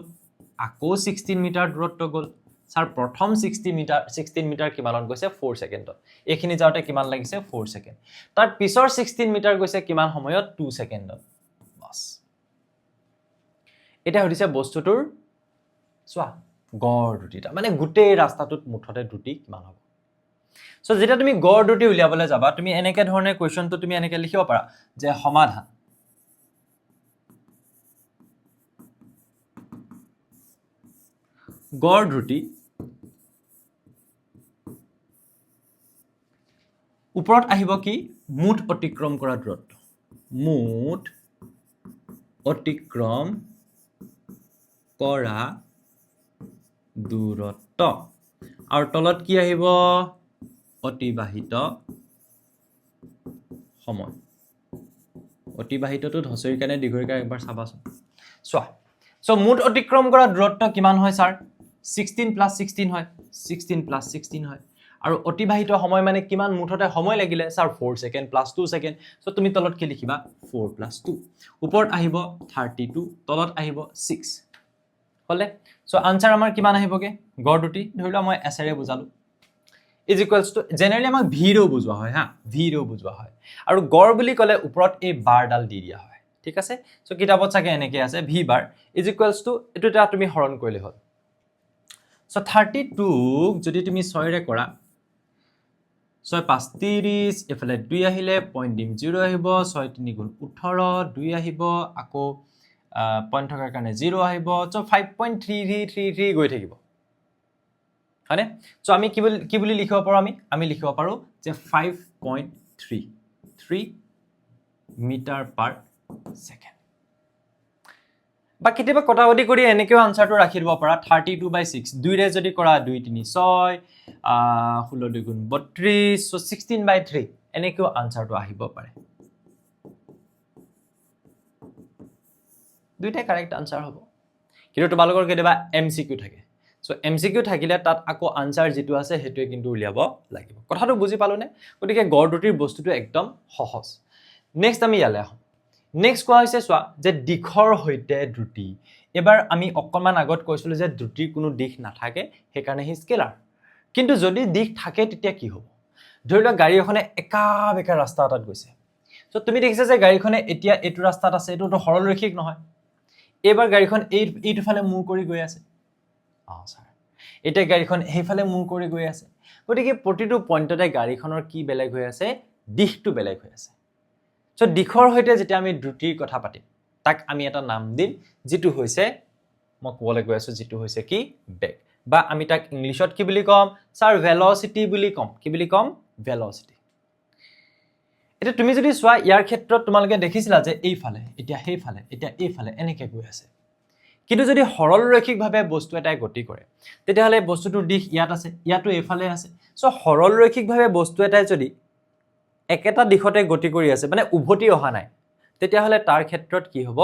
আকৌ 16 মিটাৰ দূৰত্ব গ'ল। ছাৰ, প্ৰথম 60 মিটাৰ, 16 মিটাৰ কিমানত গৈছে? 4 ছেকেণ্ডত। এইখিনি যাওঁতে কিমান লাগিছে? 4 ছেকেণ্ড। তাৰ পিছৰ 16 মিটাৰ গৈছে কিমান সময়ত? 2 ছেকেণ্ডত। বাছ, এতিয়া সুধিছে বস্তুটোৰ, চোৱা, গড় দ্ৰুতি, মানে গোটেই ৰাস্তাটোত মুঠতে দ্ৰুতি কিমান হ'ব? চ' যেতিয়া তুমি গড় দ্ৰুতি উলিয়াবলৈ যাবা, তুমি এনেকৈ ধৰণে কুৱেশ্যনটো তুমি এনেকৈ লিখিব পাৰা যে সমাধান, গড় দ্ৰুতি, ওপৰত আহিব কি? মুঠ অতিক্ৰম কৰা দূৰত্ব, মুঠ অতিক্ৰম কৰা দূৰত্ব। আৰু তলত কি আহিব? অতিবাহিত সময়। অতিবাহিতটোত হ্ৰস্ব ই কাৰ নে দীৰ্ঘ ঈ কাৰ একবাৰ চাবাচোন। চোৱা, চ' মুঠ অতিক্ৰম কৰা দূৰত্ব কিমান হয় ছাৰ? 16 প্লাছ 16 হয়, 16 প্লাছ 16 হয়। আৰু অতিবাহিত সময় মানে কিমান মুঠতে সময় লাগিলে sir? 4 second plus 2 second. So তুমি তলত কি লিখিবা? 4 প্লাছ 2। ওপৰত আহিব 32, তলত আহিব 6। হ'লে চ' আনচাৰ আমাৰ কিমান আহিবগৈ? গড় দ্ৰুতি, ধৰি লোৱা মই এছেৰে বুজালোঁ, is equals to, generally আমাক ভিৰেও বুজোৱা হয়, হা, ভিৰেও বুজোৱা হয়। আৰু গড় বুলি ক'লে ওপৰত এই বাৰডাল দি দিয়া হয়, ঠিক আছে? চ' কিতাপত চাগে এনেকৈ আছে, V bar is equals to, এইটো এটা তুমি হৰণ কৰিলে হ'ল। চ' 32ক যদি তুমি ছয়ৰে কৰা, ছয় পাঁচ 30, এইফালে দুই আহিলে পইণ্ট দিম, জিৰ' আহিব। ছয় তিনি গুণ 18, দুই আহিব, আকৌ পইণ্ট থকাৰ কাৰণে জিৰ' আহিব। So 5.3333 গৈ থাকিব, হয়নে? চ' আমি কি বুলি লিখিব পাৰোঁ? আমি লিখিব পাৰোঁ যে 5.33 meter per second। বা কেতিয়াবা কটাকটি কৰি এনেকৈও আনচাৰটো ৰাখি দিব পাৰা, 32 বাই 6। দুইৰে যদি কৰা, দুই তিনি ছয়, 16 দুই গুণ 32, চ' 16 বাই 3, এনেকৈও আনচাৰটো আহিব পাৰে। দুইটাই কাৰেক্ট আনচাৰ হ'ব। কিন্তু তোমালোকৰ কেতিয়াবা এম চি কিউ থাকে। চ' এম চি কিউ থাকিলে তাত আকৌ আনচাৰ যিটো আছে সেইটোৱে কিন্তু উলিয়াব লাগিব। কথাটো বুজি পালোনে? গতিকে গড় দ্ৰুতিৰ বস্তুটো একদম সহজ। নেক্সট আমি ইয়ালৈ আহোঁ। নেক্সট কোৱা হৈছে, চোৱা, যে দিশৰ সৈতে দ্ৰুতি। এইবাৰ আমি অকণমান আগত কৈছিলোঁ যে দ্ৰুতিৰ কোনো দিশ নাথাকে, সেইকাৰণে সি স্কেলাৰ। কিন্তু যদি দিশ থাকে তেতিয়া কি হ'ব? ধৰি লোৱা গাড়ী এখনে একা বেকা ৰাস্তা এটাত গৈছে। চ' তুমি দেখিছা যে গাড়ীখনে এতিয়া এইটো ৰাস্তাত আছে, এইটোতো সৰলৰৈখিক নহয়। এইবাৰ গাড়ীখন এইটোফালে মূৰ কৰি গৈ আছে। অঁ ছাৰ, এতিয়া গাড়ীখন সেইফালে মূৰ কৰি গৈ আছে। গতিকে প্ৰতিটো পইণ্টতে গাড়ীখনৰ কি বেলেগ হৈ আছে? দিশটো বেলেগ হৈ আছে। চ' দিশৰ সৈতে যেতিয়া আমি দ্ৰুতিৰ কথা পাতিম, তাক আমি এটা নাম দিম, যিটো হৈছে, মই ক'বলৈ গৈ আছোঁ, যিটো হৈছে কি? বেগ। বা আমি তাক ইংলিছত কি বুলি ক'ম ছাৰ? ভেলচিটি বুলি ক'ম। কি বুলি ক'ম? ভেলচিটি। এতিয়া তুমি যদি চোৱা, ইয়াৰ ক্ষেত্ৰত তোমালোকে দেখিছিলা যে এইফালে, এতিয়া সেইফালে, এতিয়া এইফালে, এনেকৈ গৈ আছে। কিন্তু যদি সৰল ৰৈখিকভাৱে বস্তু এটাই গতি কৰে, তেতিয়াহ'লে বস্তুটোৰ দিশ ইয়াত আছে, ইয়াতো এইফালে আছে। চ' সৰল ৰৈখিকভাৱে বস্তু এটাই যদি একেটা দিশতে গতি কৰি আছে, মানে উভতি অহা নাই, তেতিয়াহ'লে তাৰ ক্ষেত্ৰত কি হ'ব?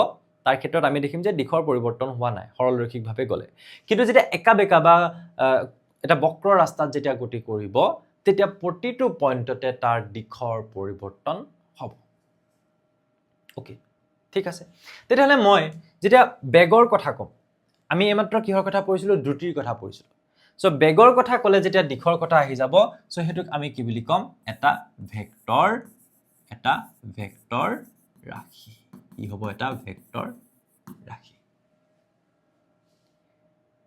তাৰ ক্ষেত্ৰত আমি দেখিম যে দিশৰ পৰিৱৰ্তন হোৱা নাই সৰল ৰৈখিকভাৱে গ'লে। কিন্তু যেতিয়া একা বেকা বা এটা বক্ৰ ৰাস্তাত যেতিয়া গতি কৰিব, তেতিয়া প্ৰতিটো পইণ্টতে তাৰ দিশৰ পৰিৱৰ্তন হ'ব। অ'কে, ঠিক আছে। তেতিয়াহ'লে মই যেতিয়া বেগৰ কথা ক'ম, আমি এইমাত্ৰ কিহৰ কথা পঢ়িছিলোঁ? দ্ৰুতিৰ কথা পঢ়িছিলোঁ। চ' বেগৰ কথা ক'লে যেতিয়া দিশৰ কথা আহি যাব, চ' সেইটোক আমি কি বুলি ক'ম? এটা ভেক্টৰ, এটা ভেক্টৰ ৰাশি। কি হ'ব? এটা ভেক্টৰ ৰাশি।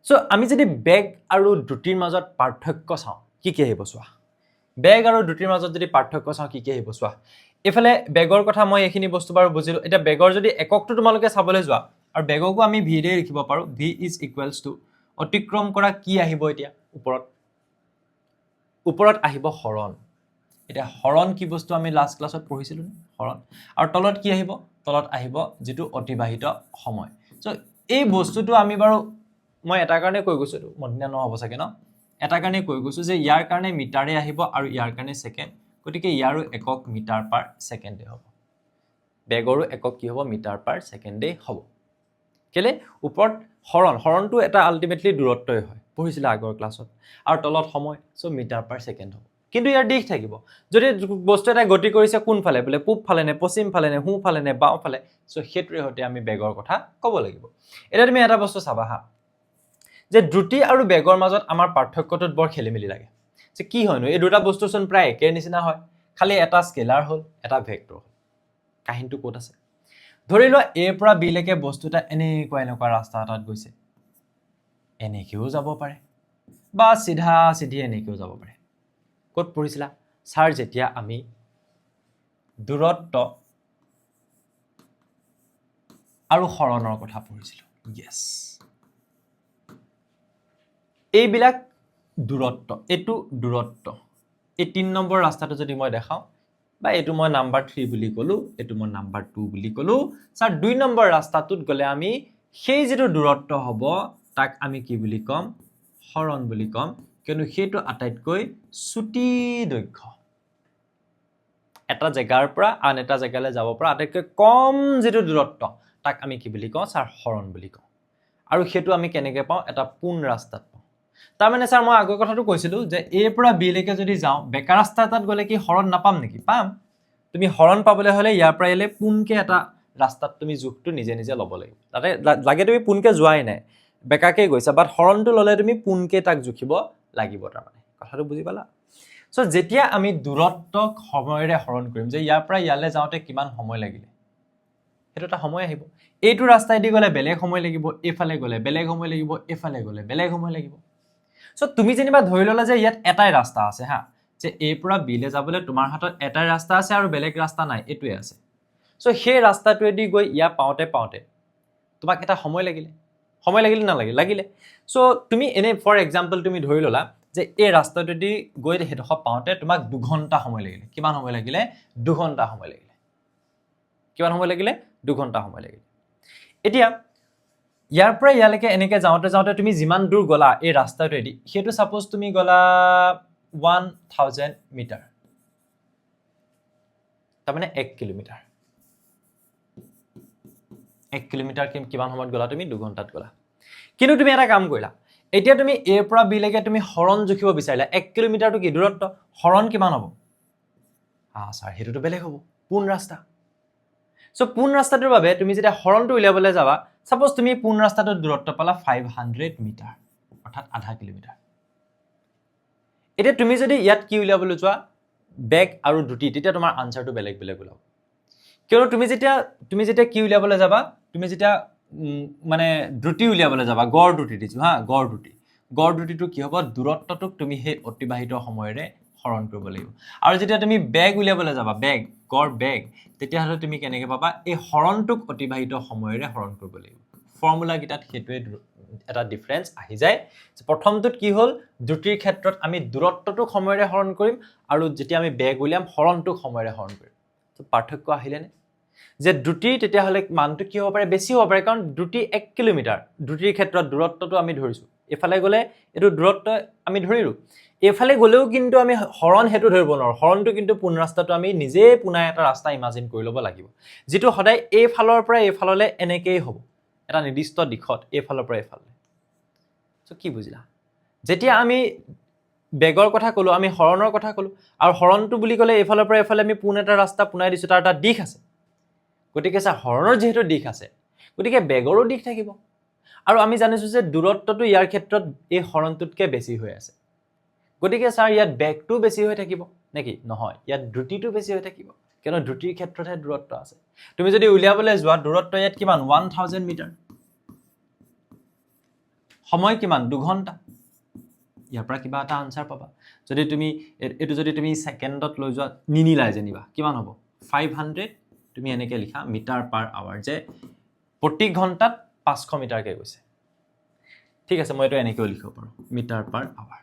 চ' আমি যদি বেগ আৰু দ্ৰুতিৰ মাজত পাৰ্থক্য চাওঁ, কি কি আহিব চোৱা। বেগ আৰু দ্ৰুতিৰ মাজত যদি পাৰ্থক্য চাওঁ, কি কি আহিব চোৱা। এইফালে বেগৰ কথা মই এইখিনি বস্তু বাৰু বুজিলোঁ। এতিয়া বেগৰ যদি এককটো তোমালোকে চাবলৈ যোৱা, আৰু বেগকো আমি ভিৰে লিখিব পাৰোঁ, ভি is equals to অতিক্ৰম কৰা কি আহিব এতিয়া ওপৰত? ওপৰত আহিব সৰণ। এতিয়া সৰণ কি বস্তু আমি লাষ্ট ক্লাছত পঢ়িছিলোঁ নে? সৰণ। আৰু তলত কি আহিব? তলত আহিব যিটো অতিবাহিত সময়। চ' এই বস্তুটো আমি বাৰু মই এটা কাৰণে কৈ গৈছোঁ, এইটো মধ্যমীয়া নহ'ব চাগে ন, এটা কাৰণে কৈ গৈছোঁ যে ইয়াৰ কাৰণে মিটাৰে আহিব আৰু ইয়াৰ কাৰণে ছেকেণ্ড। গতিকে ইয়াৰো একক মিটাৰ পাৰ ছেকেণ্ডে হ'ব। বেগৰো একক কি হ'ব? মিটাৰ পাৰ ছেকেণ্ডেই হ'ব। কেলে? ওপৰত সৰণ, সৰণটো এটা আল্টিমেটলি দূৰত্বই হয়, পঢ়িছিলে আগৰ ক্লাছত, আৰু তলত সময়, চ' মিটাৰ পাৰ ছেকেণ্ড হ'ব। কিন্তু ইয়াৰ দিশ থাকিব। যদি বস্তু এটা গতি কৰিছে কোনফালে, বোলে পূব ফালে নে পশ্চিম ফালে নে সোঁফালে নে বাওঁফালে, চ' সেইটোৰে সৈতে আমি বেগৰ কথা ক'ব লাগিব। এতিয়া তুমি এটা বস্তু চাবা হা, যে দ্ৰুতি আৰু বেগৰ মাজত আমাৰ পাৰ্থক্যটোত বৰ খেলি মেলি লাগে যে কি হয়নো, এই দুটা বস্তুচোন প্ৰায় একে নিচিনা হয়, খালি এটা স্কেলাৰ হ'ল, এটা ভেক্টৰ হ'ল। কাহিনীটো ক'ত আছে? ধৰি লোৱা এৰ পৰা বিলৈকে বস্তু এটা এনেকুৱা এনেকুৱা ৰাস্তা এটাত গৈছে। এনেকৈও যাব পাৰে বা চিধা চিধি এনেকৈও যাব পাৰে। ক'ত পঢ়িছিলা ছাৰ? যেতিয়া আমি দূৰত্ব আৰু সৰণৰ কথা পঢ়িছিলোঁ। য়েছ, এইবিলাক দূৰত্ব, এইটো দূৰত্ব। এই 3 নম্বৰ ৰাস্তাটো যদি মই দেখাওঁ, বা এইটো মই নাম্বাৰ 3 বুলি ক'লোঁ, এইটো মই নাম্বাৰ 2 বুলি ক'লোঁ, ছাৰ 2 নম্বৰ ৰাস্তাটোত গ'লে আমি সেই যিটো দূৰত্ব হ'ব, তাক আমি কি বুলি ক'ম? সৰণ বুলি ক'ম। কিয়নো সেইটো আটাইতকৈ চুটি দৈৰ্ঘ্য। এটা জেগাৰ পৰা আন এটা জেগালৈ যাব পৰা আটাইতকৈ কম যিটো দূৰত্ব, তাক আমি কি বুলি কওঁ ছাৰ? সৰণ বুলি কওঁ। আৰু সেইটো আমি কেনেকৈ পাওঁ? এটা পোন ৰাস্তাত পাওঁ। তাৰমানে ছাৰ, মই আগৰ কথাটো কৈছিলোঁ যে এৰ পৰা বিলৈকে যদি যাওঁ, বেকা ৰাস্তা এটাত গ'লে কি সৰণ নাপাম নেকি? পাম। তুমি সৰণ পাবলৈ হ'লে ইয়াৰ পৰা ইয়ালৈ পোনকৈ এটা ৰাস্তাত তুমি জোখটো নিজে নিজে ল'ব লাগিব। তাতে লাগে তুমি পোনকৈ যোৱাই নাই, বেকাকৈ গৈছা, বাট সৰণটো ল'লে তুমি পোনকৈ তাক জুখিব লাগিব। তাৰমানে কথাটো বুজি পালা? চ' যেতিয়া আমি দূৰত্বক সময়ৰে হৰণ কৰিম, যে ইয়াৰ পৰা ইয়ালৈ যাওঁতে কিমান সময় লাগিলে, সেইটো এটা সময় আহিব। এইটো ৰাস্তাইদি গ'লে বেলেগ সময় লাগিব, এইফালে গ'লে বেলেগ সময় লাগিব, এইফালে গ'লে বেলেগ সময় লাগিব। চ' তুমি যেনিবা ধৰি ল'লা যে ইয়াত এটাই ৰাস্তা আছে হা, যে এৰ পৰা বিলে যাবলৈ তোমাৰ হাতত এটাই ৰাস্তা আছে আৰু বেলেগ ৰাস্তা নাই, এইটোৱে আছে। চ' সেই ৰাস্তাটোৱেদি গৈ ইয়াত পাওঁতে পাওঁতে তোমাক এটা সময় লাগিলে। সময় লাগিলে নালাগিলে? লাগিলে। চ' তুমি এনেই ফৰ এক্সাম্পল তুমি ধৰি ল'লা যে এই ৰাস্তাটোৱেদি গৈ সেইডোখৰ পাওঁতে তোমাক 2 ঘণ্টা সময় লাগিলে। কিমান সময় লাগিলে? 2 ঘণ্টা সময় লাগিলে। কিমান সময় লাগিলে? 2 ঘণ্টা সময় লাগিলে। এতিয়া ইয়াৰ পৰা ইয়ালৈকে এনেকৈ যাওঁতে যাওঁতে তুমি যিমান দূৰ গ'লা এই ৰাস্তাটোৱেদি, সেইটো ছাপ'জ তুমি গ'লা 1000 মিটাৰ, তাৰমানে 1 কিলোমিটাৰ। 1 কিলোমিটাৰ কিমান সময়ত গ'লা তুমি? 2 ঘণ্টাত গ'লা। কিন্তু তুমি এটা কাম কৰিলা, এতিয়া তুমি এৰ পৰা বিলৈকে তুমি সৰণ জুখিব বিচাৰিলা। 1 কিলোমিটাৰটো কি দূৰত্ব? সৰণ কিমান হ'ব? ছাৰ, সেইটোতো বেলেগ হ'ব, পোন ৰাস্তা। চ' পোন ৰাস্তাটোৰ বাবে তুমি যেতিয়া সৰণটো উলিয়াবলৈ যাবা, ছাপ'জ তুমি পোন ৰাস্তাটোৰ দূৰত্ব পালা 500 মিটাৰ, অৰ্থাৎ আধা কিলোমিটাৰ। এতিয়া তুমি যদি ইয়াত কি উলিয়াবলৈ যোৱা, বেগ আৰু দ্ৰুতি, তেতিয়া তোমাৰ আনচাৰটো বেলেগ বেলেগ ওলাব। কিয়নো তুমি যেতিয়া কি উলিয়াবলৈ যাবা, তুমি যেতিয়া মানে দ্ৰুতি উলিয়াবলৈ যাবা, গড় দ্ৰুতি দিছোঁ হা, গড় দ্ৰুতি, গড় দ্ৰুতিটো কি হ'ব? দূৰত্বটোক তুমি সেই অতিবাহিত সময়ৰে হৰণ কৰিব লাগিব। আৰু যেতিয়া তুমি বেগ উলিয়াবলৈ যাবা, বেগ, গড় বেগ, তেতিয়াহ'লে তুমি কেনেকৈ পাবা? এই হৰণটোক অতিবাহিত সময়ৰে হৰণ কৰিব লাগিব। ফৰ্মুলাকেইটাত সেইটোৱে এটা ডিফাৰেঞ্চ আহি যায়। প্ৰথমটোত কি হ'ল? দ্ৰুতিৰ ক্ষেত্ৰত আমি দূৰত্বটোক সময়ৰে হৰণ কৰিম আৰু যেতিয়া আমি বেগ উলিয়াম, হৰণটোক সময়ৰে হৰণ কৰিম। ত' পাৰ্থক্য আহিলেনে যে দ্ৰুতিৰ তেতিয়াহ'লে মানটো কি হ'ব পাৰে? বেছি হ'ব পাৰে। কাৰণ দ্ৰুতি 1 কিলোমিটাৰ, দ্ৰুতিৰ ক্ষেত্ৰত দূৰত্বটো আমি ধৰিছোঁ, এইফালে গ'লে এইটো দূৰত্ব আমি ধৰিলোঁ, এইফালে গ'লেও কিন্তু আমি হৰণ সেইটো ধৰিব নোৱাৰোঁ। হৰণটো কিন্তু পোন ৰাস্তাটো আমি নিজেই পোনাই এটা ৰাস্তা ইমাজিন কৰি ল'ব লাগিব, যিটো সদায় এইফালৰ পৰা এইফাললৈ এনেকেই হ'ব, এটা নিৰ্দিষ্ট দিশত এইফালৰ পৰা এইফাললৈ। চ' কি বুজিলা? যেতিয়া আমি বেগৰ কথা ক'লোঁ, আমি হৰণৰ কথা ক'লোঁ। আৰু হৰণটো বুলি ক'লে এইফালৰ পৰা এইফালে আমি পোন এটা ৰাস্তা পোনাই দিছোঁ, তাৰ এটা দিশ আছে। গতিকে ছাৰ, হৰণৰ যিহেতু দিশ আছে, গতিকে বেগৰো দিশ থাকিব। আৰু আমি জানিছোঁ যে দূৰত্বটো ইয়াৰ ক্ষেত্ৰত এই হৰণটোতকৈ বেছি হৈ আছে। গতিকে ছাৰ, ইয়াত বেগটো বেছি হৈ থাকিব নেকি? নহয়, ইয়াত দ্ৰুতিটো বেছি হৈ থাকিব, কিয়নো দ্ৰুতিৰ ক্ষেত্ৰতহে দূৰত্ব আছে। তুমি যদি উলিয়াবলৈ যোৱা, দূৰত্ব ইয়াত কিমান? 1000 মিটাৰ। সময় কিমান? 2 ঘণ্টা। ইয়াৰ পৰা কিবা এটা আনচাৰ পাবা। যদি তুমি এইটো যদি তুমি ছেকেণ্ডত লৈ যোৱা, নিনিলাই যেনিবা, কিমান হ'ব? 500, তুমি এনেকৈ লিখা, মিটাৰ পাৰ আৱাৰ, যে প্ৰতি ঘণ্টাত 500 মিটাৰকৈ গৈছে। ঠিক আছে, মই এইটো এনেকৈও লিখিব পাৰোঁ, মিটাৰ পাৰ আৱাৰ।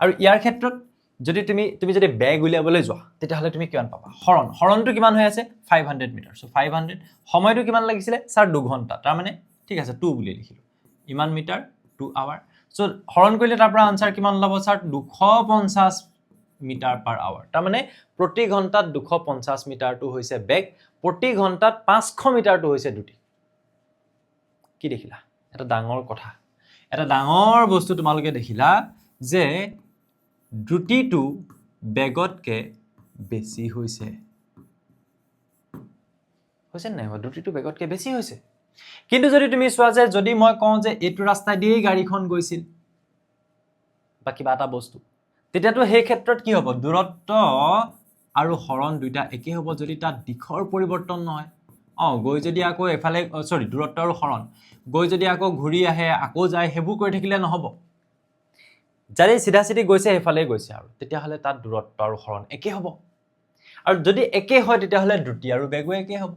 আৰু ইয়াৰ ক্ষেত্ৰত যদি তুমি যদি বেগ উলিয়াবলৈ যোৱা, তেতিয়াহ'লে তুমি কিমান পাবা? হৰণটো কিমান হৈ আছে? 500 meter. So 500। সময়টো কিমান লাগিছিলে ছাৰ? 2 ঘণ্টা। তাৰমানে ঠিক আছে, টু বুলি লিখিলোঁ। ইমান মিটাৰ, 2 আৱাৰ। চ' হৰণ কৰিলে তাৰ পৰা আনচাৰ কিমান ওলাব ছাৰ? 250 metre per hour. তাৰমানে প্ৰতি ঘণ্টাত 250 মিটাৰটো হৈছে বেগ, প্ৰতি ঘণ্টাত 500 মিটাৰটো হৈছে দ্ৰুতি। কি দেখিলা? এটা ডাঙৰ কথা, এটা ডাঙৰ বস্তু তোমালোকে দেখিলা যে দ্ৰুতিটো বেগতকৈ বেছি হৈছে। হৈছে নাই হোৱা? দ্ৰুতিটো বেগতকৈ বেছি হৈছে। কিন্তু যদি তুমি চোৱা যে যদি মই কওঁ যে এইটো ৰাস্তাই দিয়েই গাড়ীখন গৈছিল বা কিবা এটা বস্তু, তেতিয়াতো সেই ক্ষেত্ৰত কি হ'ব? দূৰত্ব আৰু হৰণ দুইটা একেই হ'ব, যদি তাত দিশৰ পৰিৱৰ্তন নহয়। গৈ যদি আকৌ এফালে, চৰি, দূৰত্ব আৰু হৰণ গৈ যদি আকৌ ঘূৰি আহে, আকৌ যায়, সেইবোৰ কৰি থাকিলে নহ'ব। যাৰে চিধা চিধি গৈছে, সেইফালে গৈছে আৰু তেতিয়াহ'লে তাত দূৰত্ব আৰু হৰণ একে হ'ব। আৰু যদি একে হয়, তেতিয়াহ'লে দ্ৰুতি আৰু বেগো একে হ'ব।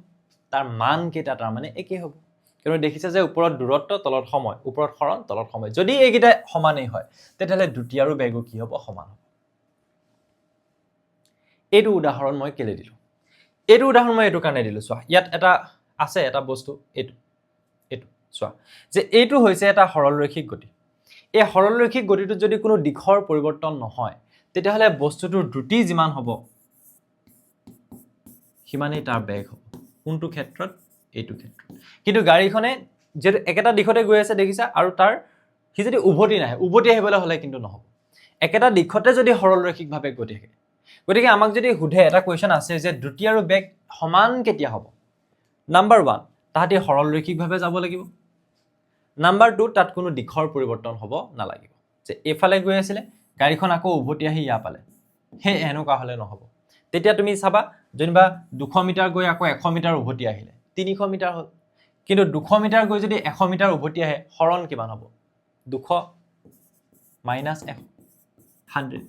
তাৰ মানকেইটা তাৰমানে একে হ'ব, কিয়নো দেখিছে যে ওপৰত দূৰত্ব, তলত সময়, ওপৰত হৰণ, তলত সময়। যদি এইকেইটা সমানেই হয়, তেতিয়াহ'লে দ্ৰুতি আৰু বেগো কি হ'ব? সমান হ'ব। এইটো উদাহৰণ মই কেলৈ দিলোঁ? এইটো উদাহৰণ মই এইটো কাৰণে দিলোঁ, চোৱা, ইয়াত এটা আছে এটা বস্তু, এইটো চোৱা যে এইটো হৈছে এটা সৰলৰৈখিক গতি। এই সৰলৰৈখিক গতিটোত যদি কোনো দিশৰ পৰিৱৰ্তন নহয়, তেতিয়াহ'লে বস্তুটোৰ দ্ৰুতি যিমান হ'ব, সিমানেই তাৰ বেগ হ'ব। কোনটো ক্ষেত্ৰত? এইটো ক্ষেত্ৰত। কিন্তু গাড়ীখনে যিহেতু একেটা দিশতে গৈ আছে, দেখিছা, আৰু তাৰ সি যদি উভতি নাহে, উভতি আহিবলৈ হ'লে কিন্তু নহ'ব, একেটা দিশতে যদি সৰলৰৈখিকভাৱে গৈ থাকে। গতিকে আমাক যদি সোধে, এটা কুৱেশ্যন আছে যে দ্ৰুতি আৰু বেগ সমান কেতিয়া হ'ব? নাম্বাৰ 1, তাহাঁতি সৰলৰৈখিকভাৱে যাব লাগিব। নাম্বাৰ 2, তাত কোনো দিশৰ পৰিৱৰ্তন হ'ব নালাগিব, যে এইফালে গৈ আছিলে গাড়ীখন, আকৌ উভতি আহি ইয়াৰ পালে, সেই এনেকুৱা হ'লে নহ'ব। তেতিয়া তুমি চাবা, যেনিবা 200 মিটাৰ গৈ আকৌ 100 মিটাৰ উভতি আহিলে, 300 মিটাৰ হ'ল। কিন্তু 200 মিটাৰ গৈ যদি 100 মিটাৰ উভতি আহে, হৰণ কিমান হ'ব? 200 মাইনাছ 100, 100।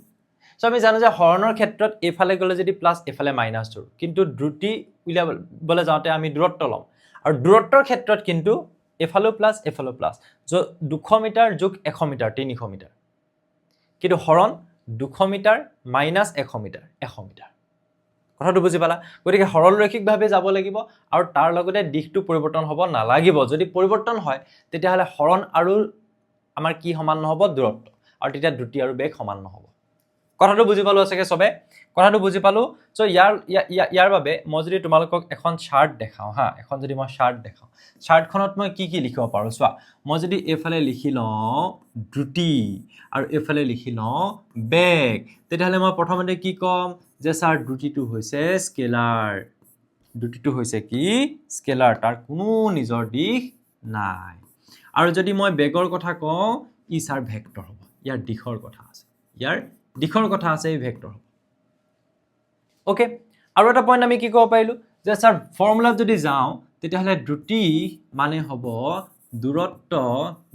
চ' আমি জানো যে হৰণৰ ক্ষেত্ৰত এইফালে গ'লে যদি প্লাছ, এইফালে মাইনাছ ধৰোঁ। কিন্তু দ্ৰুতি উলিয়াবলৈ যাওঁতে আমি দূৰত্ব ল'ম আৰু দূৰত্বৰ ক্ষেত্ৰত কিন্তু এইফালেও প্লাছ, এইফালেও প্লাছ। য' 200 মিটাৰ যোগ 100 মিটাৰ, 300 মিটাৰ। কিন্তু হৰণ 200 মিটাৰ মাইনাছ 100 মিটাৰ, 100 মিটাৰ। কথাটো বুজি পালা? গতিকে সৰলৰৈখিকভাৱে যাব লাগিব আৰু তাৰ লগতে দিশটো পৰিৱৰ্তন হ'ব নালাগিব। যদি পৰিৱৰ্তন হয়, তেতিয়াহ'লে হৰণ আৰু আমাৰ কি সমান নহ'ব? দূৰত্ব। আৰু তেতিয়া দ্ৰুতি আৰু বেগ সমান নহ'ব। কথাটো বুজি পালোঁ চাগে চবে? কথাটো বুজি পালোঁ। চ' ইয়াৰ বাবে মই যদি তোমালোকক এখন চাৰ্ট দেখাওঁ, হা, এখন যদি মই চাৰ্ট দেখাওঁ, চাৰ্টখনত মই কি কি লিখিব পাৰোঁ চোৱা। মই যদি এইফালে লিখি লওঁ দ্ৰুতি আৰু এইফালে লিখি লওঁ বেগ, তেতিয়াহ'লে মই প্ৰথমতে কি ক'ম যে ছাৰ, দ্ৰুতিটো হৈছে স্কেলাৰ। দ্ৰুতিটো হৈছে কি? স্কেলাৰ। তাৰ কোনো নিজৰ দিশ নাই। আৰু যদি মই বেগৰ কথা কওঁ, ই ছাৰ ভেক্টৰ হ'ব। ইয়াৰ দিশৰ কথা আছে, ইয়াৰ দিশৰ কথা আছে, এই ভেক্টৰ হ'ব। অ'কে, আৰু এটা পইণ্ট আমি কি ক'ব পাৰিলোঁ যে ছাৰ, ফৰ্মুলাত যদি যাওঁ, তেতিয়াহ'লে দ্ৰুতি মানে হ'ব দূৰত্ব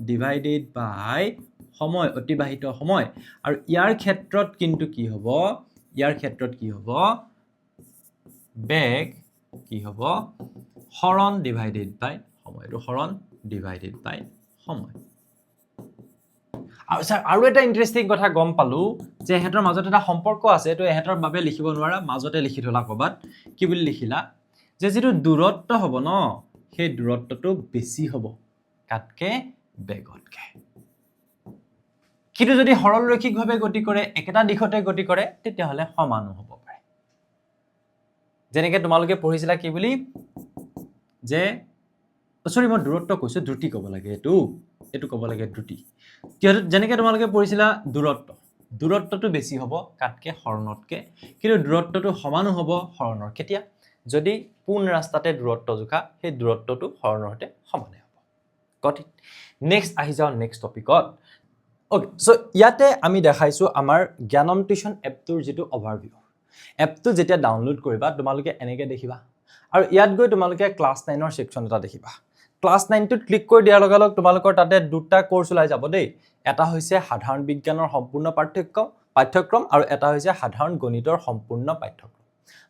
ডিভাইডেড বাই সময়, অতিবাহিত সময়। আৰু ইয়াৰ ক্ষেত্ৰত কিন্তু কি হ'ব? ইয়াৰ ক্ষেত্ৰত কি হ'ব? বেগ কি হ'ব? হৰণ ডিভাইডেড বাই সময়। এইটো হৰণ ডিভাইডেড বাই সময়। আৰু ছাৰ, আৰু এটা ইণ্টাৰেষ্টিং কথা গম পালোঁ যে ইহঁতৰ মাজত এটা সম্পৰ্ক আছে। এইটো ইহঁতৰ বাবে লিখিব নোৱাৰা, মাজতে লিখি থলা ক'ৰবাত। কি বুলি লিখিলা যে যিটো দূৰত্ব হ'ব ন, সেই দূৰত্বটো বেছি হ'ব কাতকে? বেগতকে। কিন্তু যদি সৰলৰৈখিকভাৱে গতি কৰে, একেটা দিশতে গতি কৰে, তেতিয়াহ'লে সমানো হ'ব পাৰে। যেনেকৈ তোমালোকে পঢ়িছিলা কি বুলি যে, চৰি, মই দূৰত্ব কৈছোঁ, দ্ৰুতি ক'ব লাগে। এইটো ক'ব লাগে দ্ৰুতি। কিয়নো যেনেকৈ তোমালোকে পঢ়িছিলা দূৰত্ব, দূৰত্বটো বেছি হ'ব কাতকৈ? হৰণতকৈ। কিন্তু দূৰত্বটো সমানো হ'ব হৰণৰ। কেতিয়া? যদি পোন ৰাস্তাতে দূৰত্ব জোখা, সেই দূৰত্বটো হৰণৰ সৈতে সমানে হ'ব। Got it? Next আহি যাওঁ নেক্সট টপিকত। অ'কে, চ' ইয়াতে আমি দেখাইছোঁ আমাৰ জ্ঞানম টিউশ্যন এপটোৰ যিটো অভাৰভিউ। এপটো যেতিয়া ডাউনলোড কৰিবা, তোমালোকে এনেকৈ দেখিবা আৰু ইয়াত গৈ তোমালোকে ক্লাছ 9ৰ ছেকশ্যন এটা দেখিবা। ক্লাছ 9টোত ক্লিক কৰি দিয়াৰ লগে লগে তোমালোকৰ তাতে দুটা কৰ্চ ওলাই যাব দেই। এটা হৈছে সাধাৰণ বিজ্ঞানৰ সম্পূৰ্ণ পাঠ্যক্ৰম আৰু এটা হৈছে সাধাৰণ গণিতৰ সম্পূৰ্ণ পাঠ্যক্ৰম,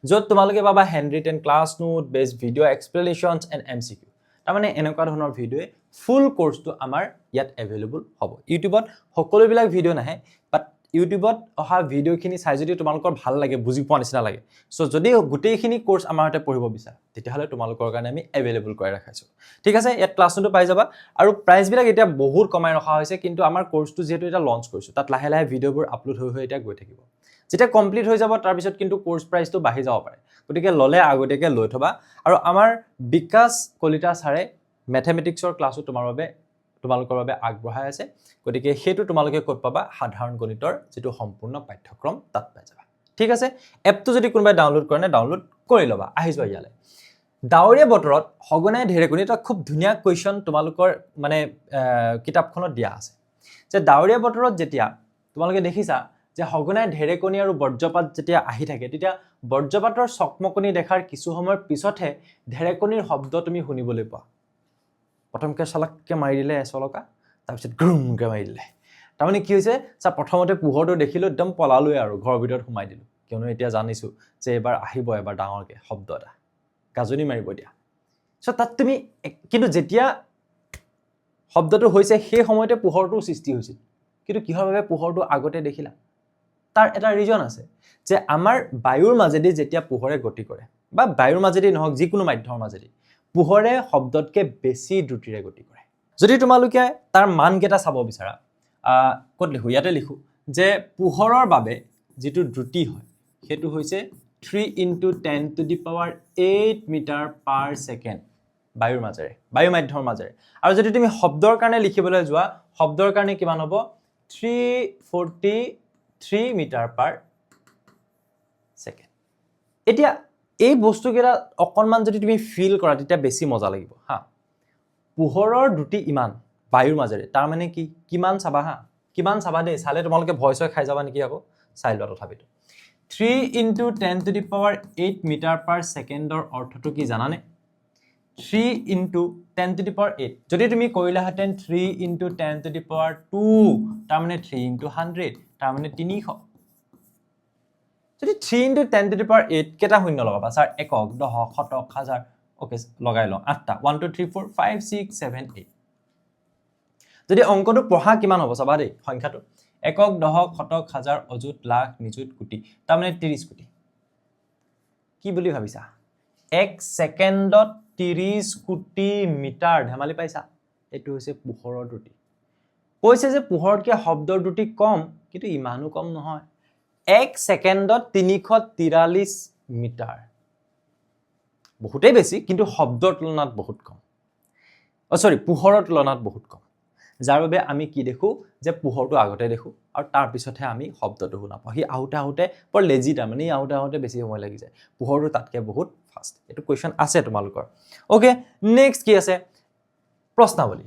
য'ত তোমালোকে পাবা hand written class note, best video explanations and MCQ। তাৰমানে এনেকুৱা ধৰণৰ ভিডিঅ'ই ফুল কৰ্চটো আমাৰ ইয়াত এভেইলেবল হ'ব। ইউটিউবত সকলোবিলাক ভিডিঅ' নাহে, বাট ইউটিউবত অহা ভিডিঅ'খিনি চাই যদি তোমালোকৰ ভাল লাগে, বুজি পোৱা নিচিনা লাগে, চ' যদি গোটেইখিনি কৰ্চ আমাৰ সৈতে পঢ়িব বিচাৰা, তেতিয়াহ'লে তোমালোকৰ কাৰণে আমি এভেইলেবল কৰাই ৰাখাইছোঁ। ঠিক আছে? ইয়াত ক্লাছ নোটো পাই যাবা আৰু প্ৰাইচবিলাক এতিয়া বহুত কমাই ৰখা হৈছে। কিন্তু আমাৰ কৰ্চটো যিহেতু এতিয়া লঞ্চ কৰিছোঁ, তাত লাহে লাহে ভিডিঅ'বোৰ আপলোড হৈ হৈ এতিয়া গৈ থাকিব। যেতিয়া কমপ্লিট হৈ যাব, তাৰপিছত কিন্তু কৰ্চ প্ৰাইচটো বাঢ়ি যাব পাৰে। গতিকে ল'লে আগতীয়াকৈ লৈ থ'বা। আৰু আমাৰ বিকাশ কলিতা ছাৰে মেথেমেটিক্সৰ ক্লাছো তোমালোকৰ বাবে আগবঢ়াই আছে। গতিকে সেইটো তোমালোকে ক'ত পাবা? সাধাৰণ গণিতৰ যিটো সম্পূৰ্ণ পাঠ্যক্ৰম, তাত পাই যাবা। ঠিক আছে? এপটো যদি কোনোবাই ডাউনলোড কৰে নাই, ডাউনলোড কৰি ল'বা। আহি যোৱা ইয়ালৈ। ডাৱৰীয়া বতৰত সঘনাই ঢেৰেকনি। এটা খুব ধুনীয়া কুৱেশ্যন তোমালোকৰ মানে কিতাপখনত দিয়া আছে যে ডাৱৰীয়া বতৰত যেতিয়া তোমালোকে দেখিছা যে সঘনাই ঢেৰেকনি আৰু বজ্ৰপাত যেতিয়া আহি থাকে, তেতিয়া বজ্ৰপাতৰ চকমকনি দেখাৰ কিছু সময়ৰ পিছতহে ঢেৰেকনিৰ শব্দ তুমি শুনিবলৈ পোৱা। প্ৰথমকৈ চালাককৈ মাৰি দিলে এচলকা, তাৰপিছত গ্ৰুমকৈ মাৰি দিলে। তাৰমানে কি হৈছে চা, প্ৰথমতে পোহৰটো দেখিলোঁ, একদম পলালোৱে আৰু ঘৰৰ ভিতৰত সোমাই দিলোঁ। কিয়নো এতিয়া জানিছোঁ যে এইবাৰ আহিব এবাৰ ডাঙৰকৈ শব্দ এটা, গাজনি মাৰিব এতিয়া। চ' তাত তুমি কিন্তু যেতিয়া শব্দটো হৈছে, সেই সময়তে পোহৰটোও সৃষ্টি হৈছিল। কিন্তু কিহৰ বাবে পোহৰটো আগতে দেখিলা? তাৰ এটা ৰিজন আছে যে আমাৰ বায়ুৰ মাজেদি যেতিয়া পোহৰে গতি কৰে, বা বায়ুৰ মাজেদি নহওক, যিকোনো মাধ্যমৰ মাজেদি পোহৰে শব্দতকৈ বেছি দ্ৰুতিৰে গতি কৰে। যদি তোমালোকে তাৰ মানকেইটা চাব বিচাৰা, ক'ত লিখোঁ? ইয়াতে লিখোঁ যে পোহৰৰ বাবে যিটো দ্ৰুতি হয়, সেইটো হৈছে 3 into 10 to the power 8 meter per second বায়ুৰ মাজেৰে, বায়ু মাধ্যমৰ মাজেৰে। আৰু যদি তুমি শব্দৰ কাৰণে লিখিবলৈ যোৱা, শব্দৰ কাৰণে কিমান হ'ব? 343 meter per second। এতিয়া এই বস্তুকেইটা অকণমান যদি তুমি ফিল কৰা, তেতিয়া বেছি মজা লাগিব। হা, পোহৰৰ দ্ৰুতি ইমান বায়ুৰ মাজেৰে, তাৰমানে কি কিমান চাবা? হা, কিমান চাবা দেই। চালে তোমালোকে ভয় চয় খাই যাবা নেকি আকৌ, চাই লোৱা তথাপিতো। 3 into 10 to the power 8 meter per ছেকেণ্ডৰ অৰ্থটো কি জানানে? 3 into 10 to the power 8 যদি তুমি কৰিলাহেঁতেন 3 into 10 to the power 2, তাৰমানে 3 ইণ্টু 100, তাৰমানে 300। যদি 3 into 10 to the power 8, কেইটা শূন্য লগাবা ছাৰ? একক, দশক, শতক, হাজাৰ। অ'কে, লগাই লওঁ আঠটা। 1, 2, 3, 4, 5, 6, 7, 8। যদি অংকটো পঢ়া, কিমান হ'ব চাবা দেই সংখ্যাটো। একক, দশক, শতক, হাজাৰ, অযুত, লাখ, নিযুত, কোটি, তাৰমানে 30 কোটি। কি বুলি ভাবিছা? এক ছেকেণ্ডত 30 কোটি মিটাৰ। ধেমালি পাইছা? এইটো হৈছে পোহৰৰ দ্ৰুতি। কৈছে যে পোহৰতকৈ শব্দৰ দ্ৰুতি কম, কিন্তু ইমানো কম নহয়। এক ছেকেণ্ডত 343 মিটাৰ বহুতেই বেছি, কিন্তু শব্দৰ তুলনাত বহুত কম। অ' চৰি, পোহৰৰ তুলনাত বহুত কম। যাৰ বাবে আমি কি দেখোঁ যে পোহৰটো আগতে দেখোঁ আৰু তাৰপিছতহে আমি শব্দটো শুনা পাওঁ। সি আহোঁতে আহোঁতে বৰ লেজি, তাৰমানে ই আহোঁতে আহোঁতে বেছি সময় লাগি যায়। পোহৰটো তাতকৈ বহুত ফাষ্ট। এইটো কুৱেশ্যন আছে তোমালোকৰ। অ'কে, নেক্সট কি আছে? প্ৰশ্নাৱলী।